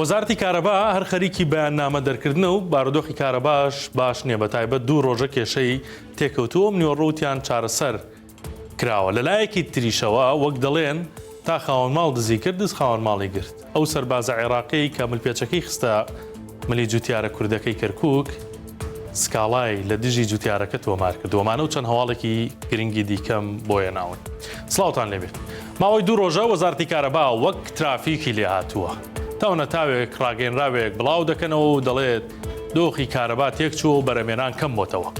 وەزارەتی کارەبا هەر خەریکی بەیاننامە دەرکردنە و بارودۆخی کارەباش باش نییە بەتایبەت دوو ڕۆژە کێشەی تێکەوتووە و نیوەڕۆ وتیان چارەسەر کراوە لەلایەکی تریشەوە وەک دەڵێن تا خاوەن ماڵ دزی کرد دز خاوەن ماڵی گرت ئەو سەربازە عێراقیەی کە ملپێچەکەی خستە ملی جوتیارە کوردەکەی کەرکوک سکاڵای لە دژی جوتیارەکە تۆمار کرد وەمانە و چەند هەواڵێکی گرنگی دیکەم بۆ هێناون سڵاوتان لێبێت ماوەی دوو ڕۆژە وەزارەتی کارەبا وەک ترافیکی لێ هاتووە تاونە تاوێک ڕاگەیەنراوێک بڵاو دەکەنەوە و دەڵێت دۆخی کارەبا تێکچووە و بەرەمێنان کەم بۆتەوە.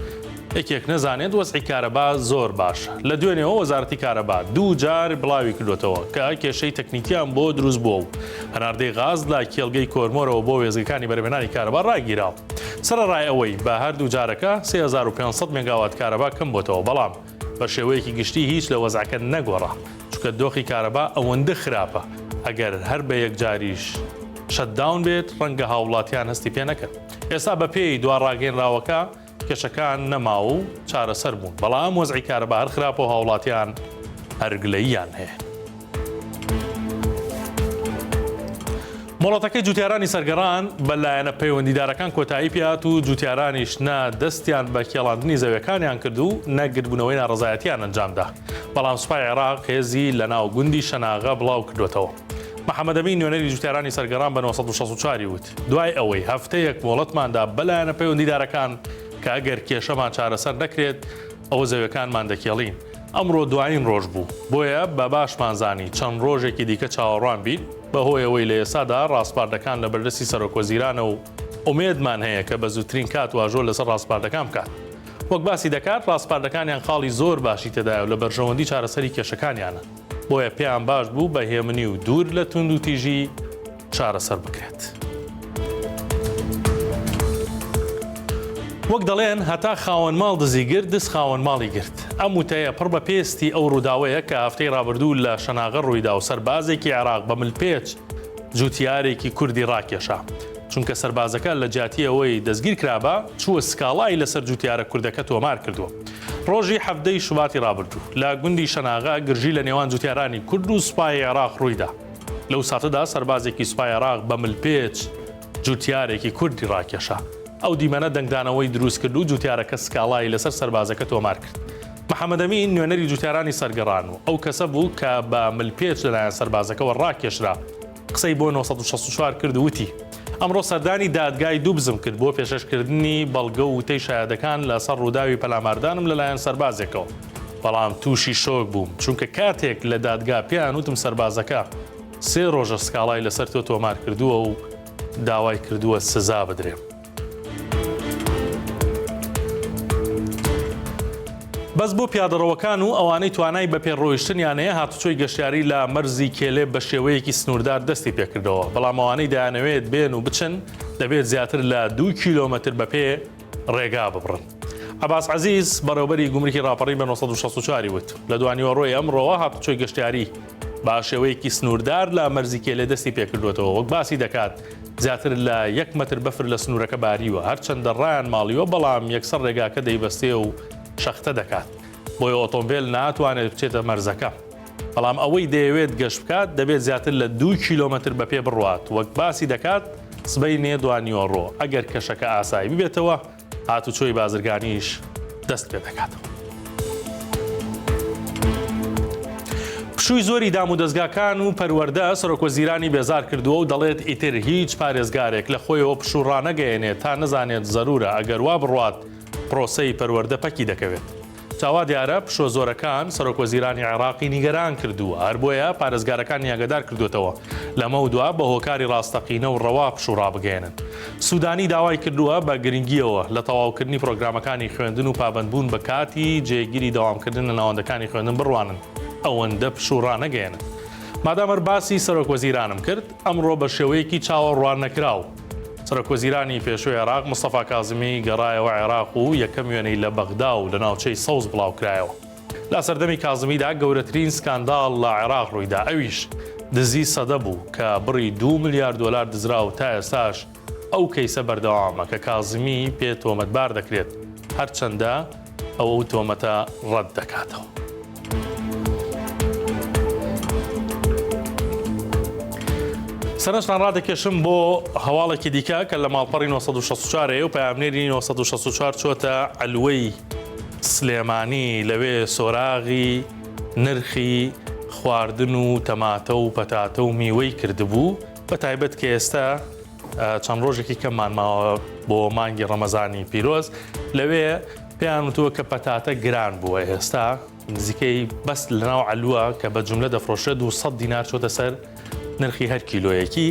یەکێک نەزانێت وەزعی کارەبا زۆر باشە. لە دوێنێوە وەزارەتی کارەبا دوو جار بڵاوی کردووەتەوە کە کێشەی تەکنیکیان بۆ دروست بووە و هەناردەی غاز لە کێڵگەی کۆرمۆرەوە بۆ وێستگەکانی بەرهەمهێنانی کارەبا ڕاگیراوە. سەرەڕای ئەوەی بە هەردوو جارەکە 3500 مێگاوات کارەبا کەم بۆتەوە، بەڵام بە شێوەیەکی گشتی هیچ لە وەزعەکە نەگۆڕا، چونکە دۆخی کارەبا ئەوەندە خراپە ئەگەر هەر بە یەکجاریش shutdown بێت ڕەنگە هاووڵاتیان هەستی پێ نەکەن. ئێستا بەپێی دوا ڕاگەیەنراوەکە کێشەکان نەماو و چارەسەر بوون، بەڵام وەزعی کارەبا هەر خراپە و هاوڵاتیان هەر گلەییان هەیە. مۆڵەتەکەی جوتیارانی سەرگەڕان بە لایەنە پەیوەندیدارەکان کۆتایی پێهات و جوتیارانیش نە دەستیان بە کێڵاندنی زەویەکانیان کرد و نە گردبوونەوەی ناڕەزایەتیان ئەنجامدا، بەڵام سوپای عێراق هێزی لەناو گوندی شەناغە بڵاوکردووەتەوە. محەمەدئەمین نوێنەری جوتیارانی سەرگەڕان بە 964 ی وت، دوای ئەوەی هەفتەیەک مۆڵەتمان دا بە لایەنە پەیوەندیدارەکان کە ئەگەر کێشەمان چارەسەر نەکرێت ئەوە زەویەکانمان دەکێڵین، ئەمڕۆ دوایین ڕۆژ بوو، بۆیە بە باشمان زانی چەند ڕۆژێکی دیکە چاوەڕوان بین، بەهۆی ئەوەی لە ئێستادا ڕاسپاردەکان لە بەردەستی سەرۆکوەزیرانە و ئومێدمان هەیە کە بە زووترین کات واژۆ لەسەر ڕاسپاردەکان بکات. وەک باسی دەکات ڕاسپاردەکانیان خاڵی زۆر باشی تێدایە و لە بەرژەوەندی چارەسەری کێشەکانیانە، بۆیە پێیان باش بوو بە هێمنی و دوور لە توندوتیژی چارەسەر بکرێت. وەک دەڵێن هەتا خاوەن ماڵ دزی گرت، دز خاوەن ماڵی گرت. ئەم وتەیە پڕ بە پێستی ئەو ڕووداوەیە کە هەفتەی ڕابردوو لە شەناغە ڕوویدا و سەربازێکی عێراق بە ملپێچ جوتیارێکی کوردی ڕاکێشا. چونکە سەربازەکە لە جیاتی ئەوەی دەستگیر کرابا، چووە سکاڵای لەسەر جوتیارە کوردەکە تۆمار کردووە. ڕۆژی 17 ی شوباتی ڕابردوو، لە گوندی شەناغە گرژی لە نێوان جوتیارانی کورد و سوپای عێراق ڕوویدا. لەو ساتەدا سەربازێکی سوپای عێراق بە ملپێچ جوتیارێکی کوردی ڕاکێشا. ئەو دیمەنە دەنگدانەوەی دروست کرد و جوتیارەکە سکاڵای لەسەر سەربازەکە تۆمار کرد. محەمەدئەمین نوێنەری جوتیارانی سەرگەڕان و ئەو کەسە بوو کە بە ملپێچ لەلایەن سەربازەکەوە ڕاکێشرا، قسەی بۆ 964 کرد و وتی، ئەمڕۆ سەردانی دادگای دوبزم کرد بۆ پێشکەشکردنی بەڵگە و وتەی شایەدەکان لەسەر ڕووداوی پەلاماردانم لەلایەن سەربازێکەوە، بەڵام تووشی شۆک بووم، چونکە کاتێک لە دادگا پێیان وتم سەربازەکە سێ ڕۆژە سکاڵای لەسەر تۆ تۆمار کردووە و داوای کردووە سزا بدرێم. بەس بۆ پیادەڕەوەکان و ئەوانەی توانای بەپێ ڕۆیشتنیان هەیە هاتوچۆی گەشتیاری لە مەرزی کێلێ بە شێوەیەکی سنووردار دەستی پێکردەوە، بەڵام ئەوانەی دەیانەوێت بێن و بچن دەبێت زیاتر لە دوو کیلۆمەتر بەپێ ڕێگا ببڕن. عەباس عەزیز، بەڕێوەبەری گومرکی ڕاپەڕین بە 964 ی وت، لە دوانیوەڕۆی ئەمڕۆوە هاتوچۆی گەشتیاری بە شێوەیەکی سنووردار لە مەرزی کێلێ دەستی پێکردووەتەوە، وەک باسی دەکات زیاتر لە یەک مەتر بەفر لە سنوورەکە باریوە، هەرچەندە ڕایان ماڵیوە، بەڵام یەکسەر ڕێگاکە دەیبەستێ و شەختە دەکات، بۆیە ئۆتۆمبێل ناتوانێت بچێتە مەرزەکە. بەڵام ئەوەی دەیەوێت گەشت بکات دەبێت زیاتر لە دوو کیلۆمەتر بەپێ بڕوات، وەک باسی دەکات سبەینێ دوانیوەڕۆ ئەگەر کەشەکە ئاسایی ببێتەوە هاتوچۆی بازرگانیش دەست پێدەکاتەوە. پشووی زۆری دامودەزگاکان و پەروەردە سەرۆکوەزیرانی بێزار کردووە و دەڵێت ئیتر هیچ پارێزگارێک لە خۆیەوە پشوو ڕانەگەیەنێت تا نەزانێت زەرورە ئەگەر وا بڕوات پرۆسەی پەروەردە پەکی دەکەوێت. جا وا دیارە پشووە زۆرەکان سەرۆکوەزیرانی عێراقی نیگەران کردووە، هەر بۆیە پارێزگارەکانی ئاگادار کردووەتەوە لەمەودوا بە هۆکاری ڕاستەقینە و ڕەوا پشوو ڕابگەیەنن. سوودانی داوای کردووە بە گرنگییەوە لە تەواوکردنی پرۆگرامەکانی خوێندن و پابەندبوون بە کاتی جێگیری دەوامکردن لە ناوەندەکانی خوێندن بڕوانن، ئەوەندە پشوو ڕانەگەیەنن. مادام هەر باسی سەرۆکوەزیرانم کرد، ئەمڕۆ بە شێوەیەکی چاوەڕواننەکراو، سەرۆکوەزیرانی پێشووی عێراق مستەفا کازمی گەڕایەوە عێراق و یەکەم وێنەی لە بەغدا و لە ناوچەی سەوز بڵاوکرایەوە. لە سەردەمی کازمیدا گەورەترین سکانداڵ لە عێراق ڕوویدا ئەویش دزی سەدە بوو کە بڕی دوو ملیار دۆلار دزرا و تا ئێستاش ئەو کەیسە بەردەوامە کە کازمی پێ تۆمەتبار دەکرێت هەرچەندە ئەو ئەو تۆمەتە ڕەت دەکاتەوە. سەرنجتان ڕادەکێشم بۆ هەواڵێکی دیکە کە لە ماڵپەڕی 964 ەیە و پەیامنێری 964 چۆتە عەلوەی سلێمانی لەوێ سۆراغی نرخی خواردن و تەماتە و پەتاتە و میوەی کردبوو بە تایبەت کە ئێستا چەند ڕۆژێکی کەممان ماوە بۆ مانگی ڕەمەزانی پیرۆز لەوێ پێیان وتووە کە پەتاتە گران بووە ئێستا نزیکەی بەس لەناو عەلوە کە بە جوملە دەفرۆشرێت 200 دینار چۆتە سەر نرخی هەر کیلۆیەکی،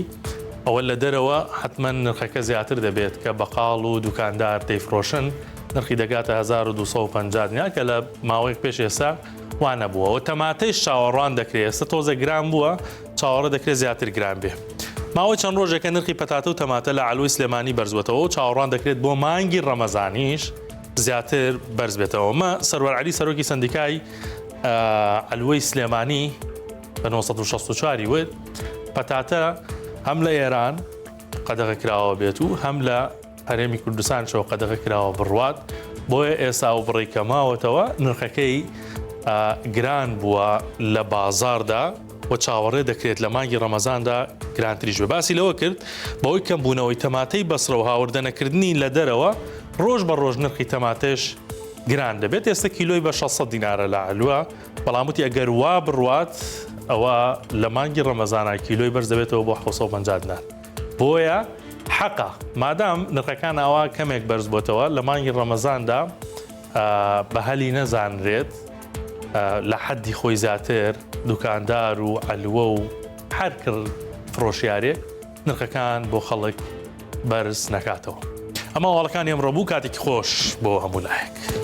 ئەوە لە دەرەوە حەتمەن نرخەکە زیاتر دەبێت کە بەقاڵ و دوکاندار دەیفرۆشن نرخی دەگاتە 1250 دینار کە لە ماوەیەک پێش ئێستا وا نەبووە و تەماتەیش چاوەڕوان دەکرێت ئێستا تۆزێک گران بووە چاوەڕێ دەکرێت زیاتر گران بێ. ماوەی چەند ڕۆژێکە نرخی پەتاتە و تەماتە لە عەلوەی سلێمانی بەرزبووەتەوە و چاوەڕوان دەکرێت بۆ مانگی ڕەمەزانیش زیاتر بەرز بێتەوە. مە سەروەر عەلی سەرۆکی سەندیکای عەلوەی سلێمانی بە 964 ی وت، پەتاتە هەم لە ئێران قەدەغە کراوە بێت و هەم لە هەرێمی کوردستانشەوە قەدەغە کراوە بڕوات، بۆیە ئێستا ئەو بڕەی کە ماوەتەوە نرخەکەی گران بووە لە بازاڕدا و چاوەڕێ دەکرێت لە مانگی ڕەمەزاندا گرانتریش بێت. باسی لەوە کرد، بەهۆی کەمبوونەوەی تەماتەی بەسرە و هاوردەنەکردنی لە دەرەوە، ڕۆژ بە ڕۆژ نرخی تەماتەش گران دەبێت، ئێستا کیلۆی بە 600 دینارە لە عەلوە، بەڵام وتی ئەگەر وا بڕوات ئەوە لە مانگی ڕەمەزانا کیلۆی بەرز دەبێتەوە بۆ 750 دینار. بۆیە حەقە مادام نرخەکان ئاوا کەمێک بەرز بۆتەوە لە مانگی ڕەمەزاندا بە هەلی نەزانرێت لە حەدی خۆی زیاتر دوکاندار و عەلوە و هەر کڕ فرۆشیارێک نرخەکان بۆ خەڵک بەرز نەکاتەوە. ئەمە هەواڵەکانی ئەمڕۆ بوو کاتێکی خۆش بۆ هەموو لایەک.